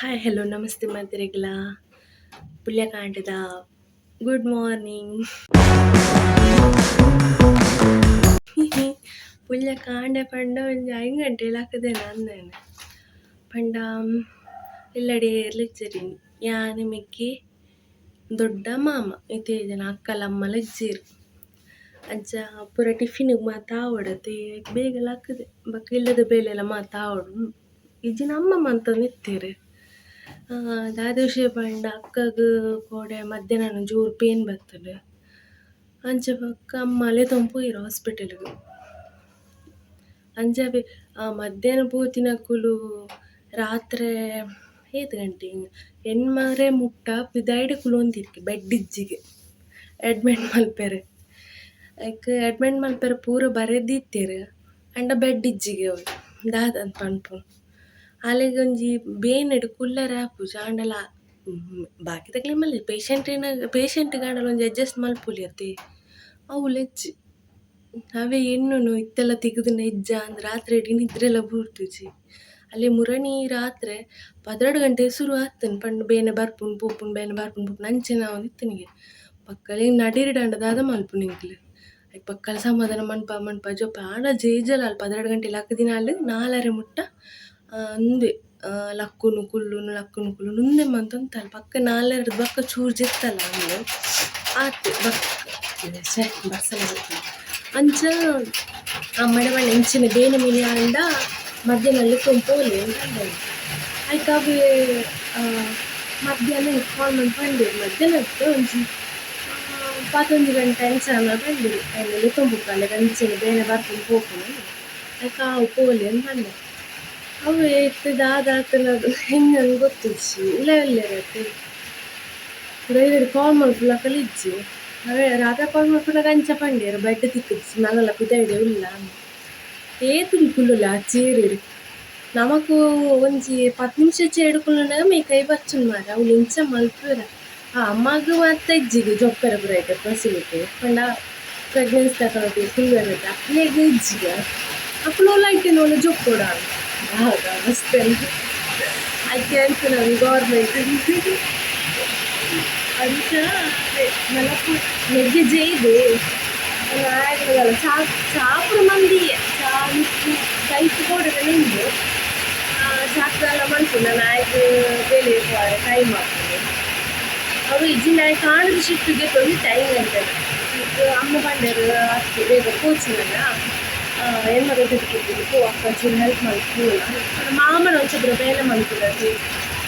Hi hello ನಮಸ್ತೆ ಮಾತೆರೆಗ್ಲ ಪುಲ್ಯಕಾಂಡದ ಗುಡ್ ಮಾರ್ನಿಂಗ್. ಪುಲ್ಯಕಾಂಡೆ ಪಂಡ ಒಂಜಿ 5 ಗಂಟೆ ಲಕ್ಕುದೆ ಅಂದೇನೆ ಪಂಡ ಇಲ್ಲಡೆ ಏರ್ಲ ಇಜ್ಜೆರ್ ಯಾನ್ ಮೆಗ್ಗಿ ದೊಡ್ಡ ಮಾಮ ಇತ್ತೆ ಜನ ಅಕ್ಕಲ ಅಮ್ಮಲ ಇಜ್ಜೆರ್ ಅಂಚ ಪೂರ ಟಿಫಿನ್ ಮಾತ ಆವೊಡತೆ ಬೇಗ ಲಕ್ಕುದೆ ಬೊಕ ಇಲ್ಲದ ಬೇಲೆಲ ಮಾತ ಆವೊಡು ಇಜ್ಜಿಂಡ ಅಮ್ಮ ಮಂತೊಂದು ಇತ್ತೆರ್. ದಾದ ವಿಷಯ ಪಂಡ ಅಕ್ಕಗ್ ಕೋಡೆ ಮಧ್ಯಾಹ್ನ ಜೋರು ಪೇನ್ ಬತ್ತುಂಡು ಅಂಚ ಬೊಕ್ಕ ಅಮ್ಮಲೆ ಪೋಯೆರ್ ಹಾಸ್ಪಿಟಲ್ಗ್ ಅಂಚ ಮಧ್ಯಾಹ್ನ ಪೋತಿನಕುಲು ರಾತ್ರೆ ಏತ್ ಗಂಟೆ ಎಣ್ಮರೆ ಮುಟ್ಟ ಪಿದಾಯ್ಡೆ ಕುಲೊಂದಿರ್ಕೆ ಬೆಡ್ ಇಜ್ಜಿಗೆ ಅಡ್ಮಿಟ್ ಮಲ್ಪೆರೆ ಐಕ್ ಅಡ್ಮಿಟ್ ಮಲ್ಪೆರೆ ಪೂರ ಬರೆದಿತ್ತೆರ್ ಆಂಡ ಬೆಡ್ ಇಜ್ಜಿಗೆ ಅವು ದಾದಂತ ಪನ್ಪುನು ಅಲೆಗ್ ಒಂಜಿ ಬೇನೆಡ್ ಕುಲ್ಲರೆ ಆಪುಜಿ ಆಂಡಲ ಬಾಕಿದಕ್ಲೆಗ್ ಮಲ್ಲೆ ಪೇಷಂಟ್ ಗಾಂಡಲ ಒಂಜಿ ಅಡ್ಜಸ್ಟ್ ಮಲ್ಪೊಲಿ ಅತೆ ಅವುಲ ಇಜ್ಜಿ ಅವೇ ಎನ್ನುನು ಇತ್ತೆಲ ತಿಕ್ಕುದುಂಡ ಇಜ್ಜ ಅಂದ್ ರಾತ್ರೆ ಇಡೀ ನಿದ್ರೆಲ ಬೂರ್ದುಜಿ ಅಲ್ಲೇ ಮುರಣಿ ರಾತ್ರೆ 12 ಗಂಟೆ ಸುರು ಆತುಂಡು ಪಂಡ ಬೇನೆ ಬರ್ಪುಂಡು ಪೋಪುಂಡು ಬೇನೆ ಬರ್ಪುಂಡು ಪೋಪುಂಡು ಅಂಚನೆ ಆವೊಂದಿತ್ತುನಿಗೆ ಪಕ್ಕಲೆ ನಡೀರ್ಡಾಂಡ ದಾದ ಮಲ್ಪುನು ಎಂಕ್ಲು ಐಕ್ ಪಕ್ಕಲ ಸಮಾಧಾನ ಮನ್ಪ ಮನ್ಪ ಜೋಪ ಆಂಡ ಜೇಜಲ್ ಅಲ್ಪ 12 ಗಂಟೆ ಲಕ್ಕುದಿನಾಲ್ 4:30 ಮುಟ್ಟ ಉಂದೆ ಲಕ್ಕುನು ಕುಲ್ಲುನು ಲಕ್ಕುನು ಕುಲ್ಲುನು ಉಂದೆ ಮಂತೊಂತಲ್ ಪಕ್ಕ 4:30 ಬೊಕ್ಕ ಚೂರು ಜೆತ್ತಲ್ಲ ಅಂದ್ ಆತ್ ಬೊಕ್ಕ ಛೆ ಬಸ್ಸಲ ಬರ್ತುಂಡು ಅಂಚ ಅಮ್ಮಡ ಪಂಡ ಇಂಚಿನ ಬೇನೆ ಮಿನಿ ಆಂಡ ಮಧ್ಯಾಹ್ನ ಲೆತ್ತೊಂದು ಪೋಲೆ ಅಂದ್ ಪಂಡೆರ್ ಐಕ್ ಅವೇ ಮಧ್ಯಾಹ್ನ ಕಾಲ್ ಮಂತ್ ಪಂಡೆರ್ ಮಧ್ಯಾಹ್ನ ಅತ್ತ್ ಒಂಜಿ 11 ಗಂಟೆ ಅಂಚ ಪಂಡೆರ್ ಐನ್ ಲೆತ್ತೊಂದು ಪೋಪೆ ಅಂಚನೆ ಬೇನೆ ಬರ್ಪುಂಡು ಪೋಪುಂಡು ಐಕ್ ಆವು ಪೋಲೆ ಅಂದ್ ಪಂಡೆ ಅವು ಇತ್ತೆ ದಾದ ಆತುಂಡ ಎಂಚ ಗೊತ್ತಿಜ್ಜಿ ಉಲಾಯಿ ಉಲ್ಲೆರ್ ಡ್ರೈವರ್ ಕಾಲ್ ಮಲ್ಪುಲಕಲ ಇಜ್ಜಿ ಅವೇ ರಾತ್ರೆ ಕಾಲ್ ಮಲ್ಪುನಗ ಅಂಚ ಪಂಡೆರ್ ಬೆಡ್ ತಿಕ್ಕುಜಿ ನನಲ ಪಿದಯ್ಡೆ ಉಲ್ಲ ಏತ್ ಕುಲ್ಲುಲೆ ಆ ಚೇರ್ಡ್ ನಮಕ್ ಒಂಜಿ 10 ನಿಮಿಷ ಚೇರ್ಡ್ ಕುಲ್ಲುನಗ ಮೈ ಕೈ ಬಚ್ಚುಂಡು ಮಾರ್ರೆ ಅವುಲು ಇಂಚ ಮಲ್ಪುವೆರ್ ಆ ಅಮ್ಮಗ್ ಮಾತ ಇಜ್ಜಿಗೆ ಜೊಪ್ಪೆರೆ ಪೂರ ಐತೆ ಫೆಸಿಲಿಟಿ ಪಂಡ ಪ್ರೆಗ್ನೆನ್ಸಿ ದಕಲ್ನೊಟ್ಟಿಗೆ ಕುಲ್ಲುವೆರ್ ಅಕ್ಲೆಗ್ ಇಜ್ಜಿಗೆ ಅಕುಲು ಓಲ ಐಟೆ ಓಲ ಜೊಪ್ಪೊಡು ದಾದ ಅವಸ್ಥೆ ಐಕೆ ಅನ್ಪುನವು ಗೌರ್ಮೆಂಟ್ ಅಂಚ ನನ ಮೆಗ್ಗೆ ಜೈದೆ ಚಾ ಚಾ ಪೂರ ಮಂದಿಯೆ ಚಾ ನುಪ್ಪು ಕೈಪು ಕೊಡರೆ ಉಂಡು ಚಾಕ್ದೆಲ್ಲ ಮನ್ಪುಂಡು ನನ ಆಯ್ಗ್ ಬೇಲೆ ಪೋಯೆರೆ ಟೈಮ್ ಆಪುಂಡು ಅವು ಇಜ್ಜಿಂಡ ಆಯೆ ಕಾಂಡೆದ ಶಿಫ್ಟಿಗೆ ತೊಂದಿತ್ತೆ 5 ಗಂಟೆಗ್ ಅಮ್ಮ ಪಂಡೆರ್ ಅತ್ತ್ ಬೇಗ ಪೋಚಿ ನನ ಎಣ್ಮರೆ ಪೋ ಅಕ್ಕ ಒಂಚೂರು ಹೆಲ್ಪ್ ಮಲ್ಪು ಮಾಮನ ಒಂಚೂರು ಬೇಲೆ ಮಲ್ಪುನತೆ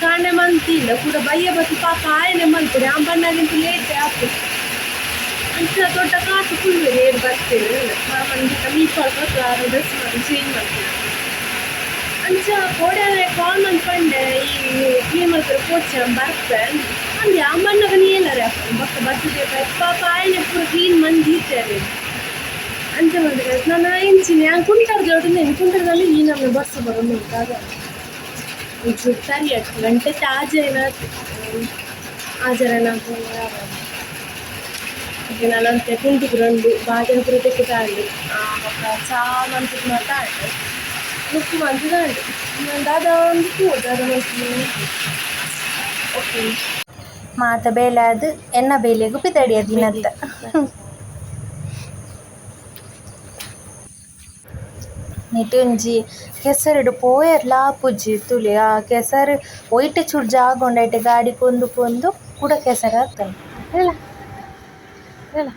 ಕಾಂಡೆ ಮಂತಿಲ್ಲ ಕುಡ ಬಯ್ಯ ಬತ್ತಿ ಪಾಪ ಆಯನೆ ಮಲ್ಪುಡೆ ಆಂದ್ ಬನ್ನಗ ಲೇಟ್ ಆಪುಂಡು ಅಂಚ ದೊಡ್ಡ ಕಾತ್ ಕುಲ್ಲುವೆರ್ ಏರ್ ಬರ್ಪೆರ್ ಮಾಮನ್ ಬೊಕ ಮೀಪಾಲ್ ಕೊರ್ದು ಆರ್ ಡ್ರೆಸ್ ಮಾತ ಚೇಂಜ್ ಮಲ್ಪುವೆರ್ ಅಂಚ ಕೋಡೆ ಕಾಲ್ ಮಂತ್ ಪಂಡೆ ಈ ಕ್ಲೀನ್ ಮಲ್ಪೆರೆ ಪೋಚಿ ಯಾನ್ ಬರ್ಪೆ ಅಂದ್ ಯಾನ್ ಬನ್ನಗ ನೀ ಏಲರೆ ಆಪುಂಡು ಬೊಕ್ಕ ಬತ್ತುದೆ ಪಾಪ ಆಯನೆ ಪೂರ ಕ್ಲೀನ್ ಮಂತ್ ದೀತೆರ್ ಅಂಚ ಮಂತ್ ನನ ಎಂಚಿನ ಯಾನ್ ಕುಂಟಾರ್ದ ಉಂದೇನಿ ಕುಂಟಾರ್ದಲ್ಲಿ ಈ ನಮ್ನೆ ಬರ್ಸ ಬರೊಂದುಂಡು ದಾದ ಒಂಚೂರು ಸರಿ ಆಯ್ತು ಗಂಟೆ ತಾಜೆ ಆಜರನ ನನ್ನಂತೆ ಕುಂಟುಗ್ ರಂಡು ಬಾಜನ ಪೂರ ತೆಕ್ಕ್ದಾಂಡ್ ಬೊಕ್ಕ ಚಾ ಮಂತುದು ಮಾತ ಆಂಡ್ ನುಪ್ಪು ಮಂತುದಾಂಡ್ ದಾದ ಒಂಜಿ ತೂವೊಡು ದಾದ ಮಲ್ಪುನೆ ಓಕೆ. ಮಾತ ಬೇಲೆ ಆದ್ ಎನ್ನ ಬೇಲೆಗ್ ಪಿದಡಿಯ ದಿನತ್ತ. ನೆಟ್ ಒಂಜಿ ಕೆಸರ್ಡ್ ಪೋಯೆರ್ಲ ಆಪುಜಿ ತೂಲೆ ಆ ಕೆಸರ್ ಒಯ್ಟ್ ಚೂರು ಜಾಗ ಉಂಡು ಐಟ್ ಗಾಡಿ ಪೊಂದು ಪೊಂದು ಕುಡ ಕೆಸರ್ ಆತುಂಡು. ಏಲ ಏಲ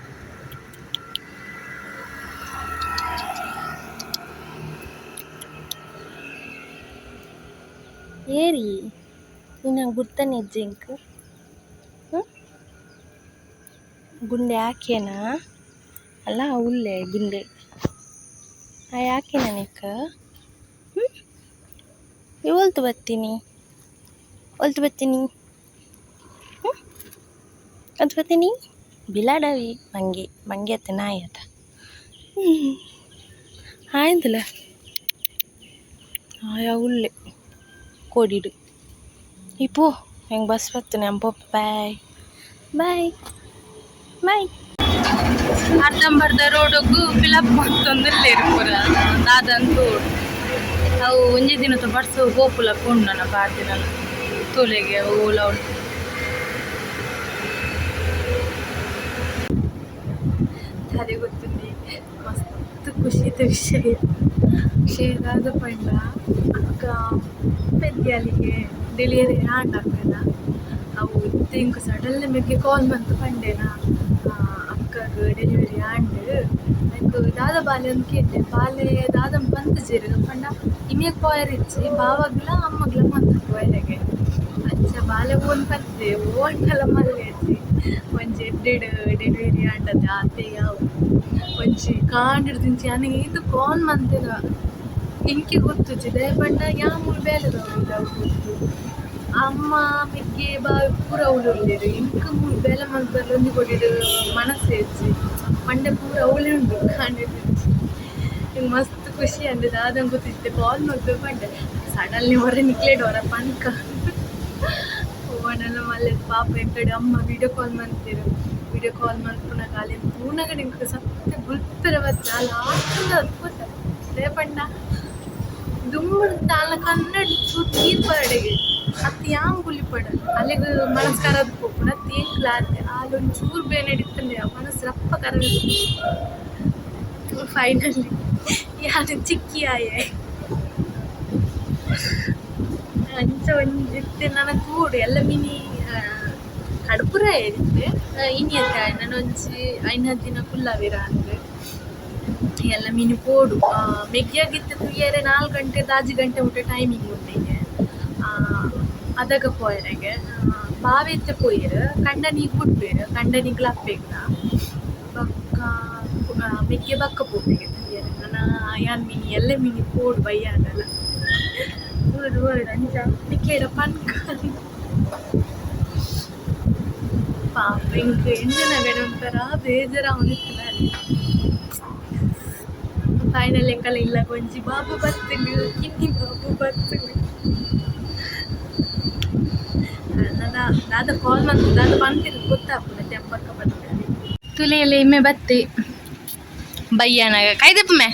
ಏರಿ ನಿನ್ನ ಗುರ್ತನೆ ಇಜ್ಜಿ ಎಂಕ್ ಗುಂಡೆ ಆಕ್ಯೆನಾ ಅಲ್ಲ ಉಲ್ಲೆ ಗುಂಡೆ ಆಯೆ ಆಕ್ಯೆನಾ ನಿಕ್ಕ್ ಈ ಒಲ್ತು ಬತ್ತೀನಿ ಒಲ್ತು ಬತ್ತೀನಿ ಒಲ್ತು ಬತ್ತೀನಿ ಬಿಲಾಡವಿ ಮಂಗೆ ಮಂಗೆ ಅತ್ತ ನಾಯಿ ಅತ್ತ ಆಯಿಂದಲ ಆಯ ಉಲ್ಲೆ ಕೋಡಿಡು ಈ ಪೋ ಎಂಕ್ ಬಸ್ ಬತ್ತುಂಡು ಯಾನ್ ಪೋಪೆ ಬಾಯ್ ಬಾಯ್ ಬಾಯ್. ಅರ್ಧಂಬರ್ಧ ರೋಡುಗು ಫಿಲಪ್ ಮಂತೊಂದುಲ್ಲೆರ್ ಪೂರ ದಾದ ತೋಡು ಅವು ಒಂಜಿ ದಿನತ ಬರ್ಸ ಪೋಪುಲ ಪೋಂಡು ನನ ಪಾಡ್ದಿನಲ. ತೂಲೆಗೆ ಓಲ ಉಂಡು. ದಾದೆ ಗೊತ್ತುಂಡಿ ಮಸ್ತ್ ಖುಷಿತ ವಿಷಯ. ವಿಷಯ ದಾದ ಪಂಡ ಅಕ್ಕ ಪೆದ್ಯಾಲಿಗೆ ಡೆಲಿವರಿ ಆಂಡ್ ಅಕ್ಕನ. ಅವು ಇತ್ತೆ ಎಂಕ್ ಸಡನ್ಲಿ ಮೆಗ್ಗೆ ಕಾಲ್ ಮಂತ್ ಪಂಡೆನಾ ಅಕ್ಕಗ್ ಡೆಲಿವರಿ ಆಂಡ್ ಐಕ್ ದಾದ ಬಾಲೆ ಅಂದ್ ಕೇಂಡೆ ಬಾಲೆ ದಾದ ಪಂತುಜೆರ್ ಪಂಡ ಇಮೆಗ್ ಪೋಯೆರೆ ಇಜ್ಜಿ ಬಾವಗ್ಲ ಅಮ್ಮಗ್ಲ ಮಾತ್ರ ಪೋಯೆರೆಗೆ. ಅಂಚ ಬಾಲೆ ಓಂದ್ ಪಂತೆ ಓಂಡಲ ಮಲ್ಲೆಜ್ಜಿ ಒಂಜಿ ಎಡ್ಡೆಡ್ ಡೆಲಿವರಿ ಆಂಡತೆ ಆತೆ ಯಾವು. ಒಂಜಿ ಕಾಂಡೆಡ್ದಿಂಚಿ ಯಾನ್ ಏತ್ ಕಾಲ್ ಮಂತೆನ ಎಂಕೆ ಗೊತ್ತುಜ್ಜಿ ದಾಯೆ ಪಂಡ ಯಾನ್ ಮೂಲು ಬೇಲೆದ ಗೊತ್ತು ಅಮ್ಮ ಮೆಗ್ಗೆ ಬಾವೆ ಪೂರ ಅವ್ಲು ಉಲ್ಲೆರ್ ಎಂಕ್ ಮೂಲು ಬೇಲೆ ಮಲ್ಪೆರೆ ಒಂಜಿ ಕೊಡಿಡ್ ಮನಸ್ಸೇ ಇಜ್ಜಿ ಮಂಡೆ ಪೂರ ಅವ್ಲೇ ಉಂಡು ಕಾಂಡೆಡ್ದಿಂಚಿ. ಎಂಕ್ ಮಸ್ತ್ ಖುಷಿ ಆಂಡ್ ದಾದ ಗೊತ್ತಿತ್ತೆ ಕಾಲ್ ಮಲ್ತ್ ಪಂಡೆ ಸಡನ್ಲಿ ಒರ ನಿಕ್ಲೆಡ್ ಒರ ಪನ್ಕ ಓಂಡಲ ಮಲ್ಲೆದ್ ಪಾಪ ಎಕ್ಕಡೆ ಅಮ್ಮ ವೀಡಿಯೋ ಕಾಲ್ ಮಂತೆರ್. ವೀಡಿಯೋ ಕಾಲ್ ಮಲ್ಪುನಗ ಅಲೆನ್ ತೂನಗ ಎಂಕ್ ಸತ್ಯ ಬುಲ್ಪೆರೆ ಬತ್ತ್ಂಡ್ ಆಲ್ ಆತ್ಂಡ ಅದ್ಭುತ. ದಾಯೆ ಪಂಡ ದುಂಬುಡು ಆಲ್ನ ಕಣ್ಣಡ್ ಚೂರು ನೀರ್ ಬರಡೆಗೆ ಅತ್ತ್ ಯಾನ್ ಬುಲಿಪಡ ಅಲೆಗ್ ಮನಸ್ ಕರದ್ ಪೋಪುಂಡು ಅತ್ತ್ ಎಂಕ್ಲ ಆತೆ ಆಲ್ ಒಂಚೂರು ಬೇನೆಡ್ ಇತ್ತ್ಂಡ ಮನಸ್ ರಪ್ಪ ಕರಗ್ ಫೈನಲಿ ಯಾನ್ ಚಿಕ್ಕಿ ಆಯೆ. ಅಂಚ ಒಂಜಿ ಇತ್ತೆ ನನ ತೂವೊಡು ಎಲ್ಲ ಮಿನಿ ಕಡಪುರ ಇತ್ತೆ ಇನಿ ಅತ್ತೆ ನನೊಂಜಿ ಐನ್ ದಿನ ಕುಲ್ಲವೆರ್ ಅಂದ್ ಎಲ್ಲ ಮಿನಿ ಪೋಡು. ಮೆಗ್ಯಗ್ ಇತ್ತೆ ತೂಯೆರೆ 4 ಗಂಟೆ 5 ಗಂಟೆ ಮುಟ್ಟ ಟೈಮಿಂಗ್ ಉಂಡಿಗೆ ಅದಗ ಪೋಯೆರೆಗೆ. ಬಾವೆ ಇತ್ತೆ ಪೋಯೆರ್ ಕಂಡನಿಗ್ ಬುಡ್ಪೆರ್ ಕಂಡನಿಗ್ಲ ಅಪ್ಪೆಗ್ಲ ಬೊಕ್ಕ ಮೆಗ್ಗೆ ಬೊಕ್ಕ ಪೋಪೆಗೆ ತೂಯೆರೆ. ನನ ಯಾನ್ ಮಿನಿ ಎಲ್ಲೆ ಮಿನಿ ಪೋಡು ಬಯ್ಯಾಂಡಲ ಬೋಡು ಬೋಡು ಅಂಚ ನಿಕ್ಲೆಡ ಪನ್ಕ. ಪಾಪ ಎಂಕ್ ಎಣ್ಣುನಗನೆ ಒಂಥರ ಬೇಜಾರಾವೊಂದಿತ್ತುಂಡು. ಫೈನಲ್ ಎಂಕಲ್ನ ಇಲ್ಲಗ್ ಒಂಜಿ ಬಾಬು ಬತ್ತ್ಂಡ್ ಕಿನ್ನಿ ಬಾಬು ಬತ್ತ್ಂಡ್. ನನ ದಾದ ಕಾಲ್ ಮಂತ್ ದಾದ ಪನ್ಪೆರ್ ಗೊತ್ತಾಪುಂಡು ತೆಂಪಕ್ಕ ಪನ್ಪೆರ್. ತುಲೆಯೆಲ್ಲ ಇಮ್ಮೆ ಬತ್ತಿ ಬಯ್ಯಾನಾಗ ಕೈದಪ್ಪಮೆ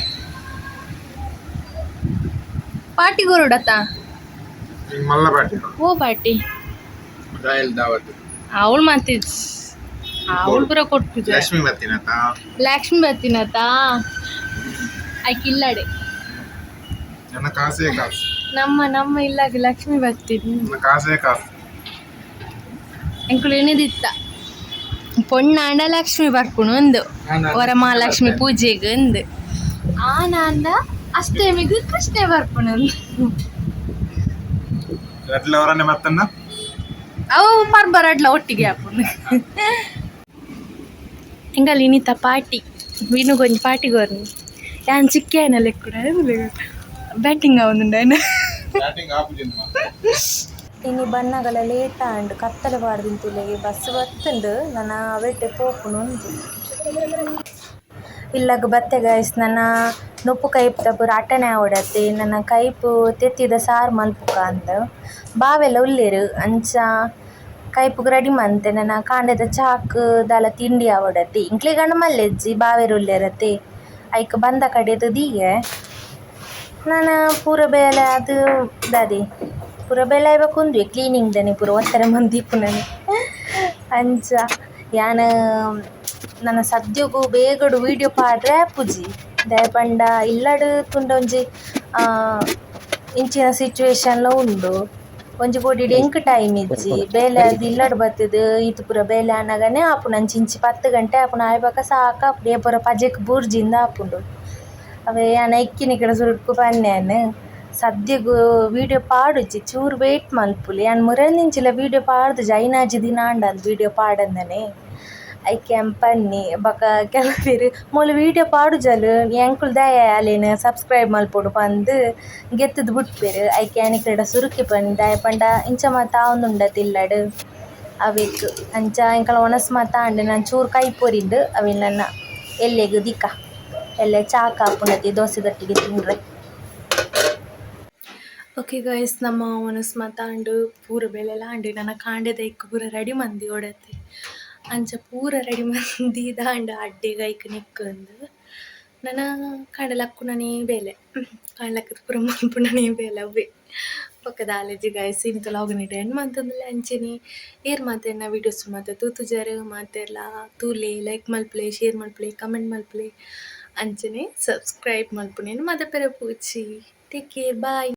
ಪಾರ್ಟಿ ಕೊರೊಡತ್ತ ಮಲ್ಲ ಪಾಟಿ ಓ ಪಾರ್ಟಿ ರಾಯಲ್ ದಾವತ್ ಅವಳು ಮಾತಿಜ್ ಅವಳು ಪೂರ ಕೊಟ್ಪುಜ. ಲಕ್ಷ್ಮಿ ಬತ್ತಿನತ ಲಕ್ಷ್ಮಿ ಬತ್ತಿನತ ಐಕ್ ಇಲ್ಲಡೆ ನನ್ನ ಕಾಸೇ ಕಾಸು. ನಮ್ಮ ನಮ್ಮ ಇಲ್ಲಾಗ ಲಕ್ಷ್ಮಿ ಬತ್ತಿನಿ. ನನ್ನ ಕಾಸೇ ಕಾಸು. ಎಂಕುಲು ಎಣ್ಣೆದಿತ್ತ ಪೊಣ್ಣಾಂಡ ಲಕ್ಷ್ಮಿ ಬರ್ಪುಣು ಒಂದು ವರಮಹಾಲಕ್ಷ್ಮಿ ಪೂಜೆಗೆ ಅಂದ್ ಆನಾಂಡ ಅಷ್ಟಮಿಗ್ ಕೃಷ್ಣೆ ಬರ್ಪುಣು ಅಂದ್. ರಡ್ಲ ಅವರನ್ನೇ ಮತ್ತನ್ನ ಅವು ಪರ್ಬ ರಡ್ಲ ಒಟ್ಟಿಗೆ ಆಪುಂಡು. ಎಂಕಲ್ ಇನಿತ ಪಾರ್ಟಿ ವಿನುಗೊಂಜಿ ಪಾರ್ಟಿ ಕೊರ್ನಿ ಯಾನ್ ಚಿಕ್ಕಿ ಆಯ್ನ ಲೆಕ್ಕುಡ ಬ್ಯಾಟಿಂಗ್ ಆವೊಂದುಂಡು ಬ್ಯಾಟಿಂಗ್ ಆಪುಜಿಂದ. ಇನಿ ಬನ್ನಗಲ ಲೇಟ್ ಆಂಡ್ ಕತ್ತಲೆ ಪಾಡ್ದಿನ ತುಲೆಗೆ ಬಸ್ ಬತ್ತುಂಡು ನನ ಅವೆಟೆ ಪೋಪುನು ಉಂದು. ಇಲ್ಲಗ್ ಬತ್ತೆ ಗೈಸ್ ನನ ನುಪ್ಪು ಕೈಪುದ ಪೂರ ಅಟ್ಟಣೆ ಆವೊಡತ್ತೆ ನನ ಕೈಪು ತೆತ್ತಿದ ಸಾರು ಮಲ್ಪುಕ ಅಂದ್ ಬಾವೆಲ ಉಲ್ಲೆರ್ ಅಂಚ ಕೈಪುಗ್ ರೆಡಿ ಮಂತೆ ನನ ಕಾಂಡೆದ ಚಾಕ್ ದಾಲ ತಿಂಡಿ ಆವೊಡತ್ತೆ ಎಂಕ್ಲೆಗ್ ಮಲ್ಲೆಜ್ಜಿ ಬಾವೆರ್ ಉಲ್ಲೆರತ್ತೆ ಐಕ್ ಬಂದ ಕಡೆದ್ ದೀಯೆ ನನ ಪೂರ ಬೇಲೆ ಆದ್ ದಾದೆ ಪೂರ ಬೇಲೆ ಆಯಿಬೊಕ ಉಂದುವೆ ಕ್ಲೀನಿಂಗ್ ದನೆ ಪೂರ ಒತ್ತರೆ ಮಂದಿಪ್ಪುನನೆ ಅಂಚ ಯಾನ್ ನನ ಸದ್ಯೊಗು ಬೇಗಡು ವೀಡಿಯೋ ಪಾಡ್ರೆ ಆಪುಜಿ ದಾಯೆ ಪಂಡ ಇಲ್ಲಡ್ ತೂಂಡ ಒಂಜಿ ಇಂಚಿನ ಸಿಚುವೇಶನ್ ಲ ಉಂಡು ಒಂಜಿ ಗೋಡಿಡ್ ಎಂಕ್ ಟೈಮ್ ಇಜ್ಜಿ ಬೇಲೆ ಆದ್ ಇಲ್ಲಡ್ ಬತ್ತುದು ಈತ್ ಪೂರ ಬೇಲೆ ಆನಗನೆ ಆಪುಂಡು ಅಂಚಿ ಇಂಚಿ 10 ಗಂಟೆ ಆಪುಂಡು ಆಯಿಬೊಕ ಸಾಕಾಪುಂಡು ಏಪೊರ ಪಜೆಕ್ ಬೂರ್ಜಿಂದ್ ಆಪುಂಡು. ಅವೇ ಯಾನ್ ಎಕ್ಕಿನಿಕಡ ಸುರುಕ್ಕು ಪನ್ನೆ ಯಾನ್ ಸದ್ಯಗ್ ವೀಡಿಯೋ ಪಾಡುಜಿ ಚೂರು ವೇಟ್ ಮಲ್ಪುಲೆ ಯಾನ್ ಮುರನಿಂಚಿಲ ವೀಡಿಯೋ ಪಾಡ್ದುಜಿ ಐನಾಜಿ ದಿನ ಆಂಡ ವೀಡಿಯೋ ಪಾಡಂದನೆ ಐಕೆ ಯಾನ್ ಪನ್ನಿ ಬೊಕ ಕೆಲವೆರ್ ಮೂಲು ವೀಡಿಯೋ ಪಾಡುಜಲ್ ಎಂಕುಲು ದಾಯೆ ಅಲೆನ್ ಸಬ್ಸ್ಕ್ರೈಬ್ ಮಲ್ಪೊಡು ಪಂದ್ ಗೆತ್ತುದು ಬುಡ್ಪೆರ್ ಐಕೆ ಯಾನ್ ನಿಕ್ಲೆಡ ಸುರುಕ್ಕೆ ಪನ್ನಿ ದಾಯೆ ಪಂಡ ಇಂಚ ಮಾತ ಆವೊಂದುಂಡತ ಇಲ್ಲಡ್ ಅವೆಕ್ ಅಂಚ ಎಂಕಲ್ನ ವನಸ್ ಮಾತ ಆಂಡ್ ನನ ಚೂರು ಕೈ ಪೊರಿಂಡ್ ಅವೆನ್ ನನ ಎಲ್ಲೆಗ್ ದಿಕ್ಕ ಎಲ್ಲೆ ಚಾಕ್ ಆಪುಂಡತೆ ದೋಸೆದೊಟ್ಟಿಗೆ ತಿನ್ರೆ. ಓಕೆ ಗೈಸ್ ನಮ್ಮ ವನಸ್ ಮಾತ ಆಂಡ್ ಪೂರ ಬೇಲೆಲ ಆಂಡ್ ನನ ಕಾಂಡೆದ ಐಕ್ ಪೂರ ರೆಡಿ ಮಂದಿ ಒಡತೆ ಅಂಚ ಪೂರ ರೆಡಿ ಮಂದಿ ದಾಂಡ್ ಅಡ್ಡೆಗ್ ಐಕ್ ನೆಕ್ಕ್ ಅಂದ್ ನನ ಕಾಂಡೆ ಲಕ್ಕುನನೇ ಬೇಲೆ ಕಾಂಡೆ ಲಕ್ಕುದು ಪೂರ ಮಲ್ಪುನನೇ ಬೇಲೆ ಅವ್ವೆ. ಬೊಕ್ಕ ದಾಲೇಜಿ ಗೈಸ್, ಇನಿತ ಲಾಗ್ ಎಂಡ್ ಮಂತೊಂದುಲ್ಲೆ. ಅಂಚೆನೆ ಏರ್ ಮಾತ ಎನ್ನ ವೀಡಿಯೋಸ್ ಮಾತ ತೂತುಜರ್ ಮಾತೆರ್ಲಾ ತೂಲೆ, ಲೈಕ್ ಮಲ್ಪುಲೆ, ಶೇರ್ ಮಲ್ಪುಲೆ, ಕಮೆಂಟ್ ಮಲ್ಪುಲೆ, ಅಂಚೆನೆ ಸಬ್ಸ್ಕ್ರೈಬ್ ಮಲ್ಪುನೆನ್ ಮದಪೆರೆ ಪೂಚಿ. Take care, bye.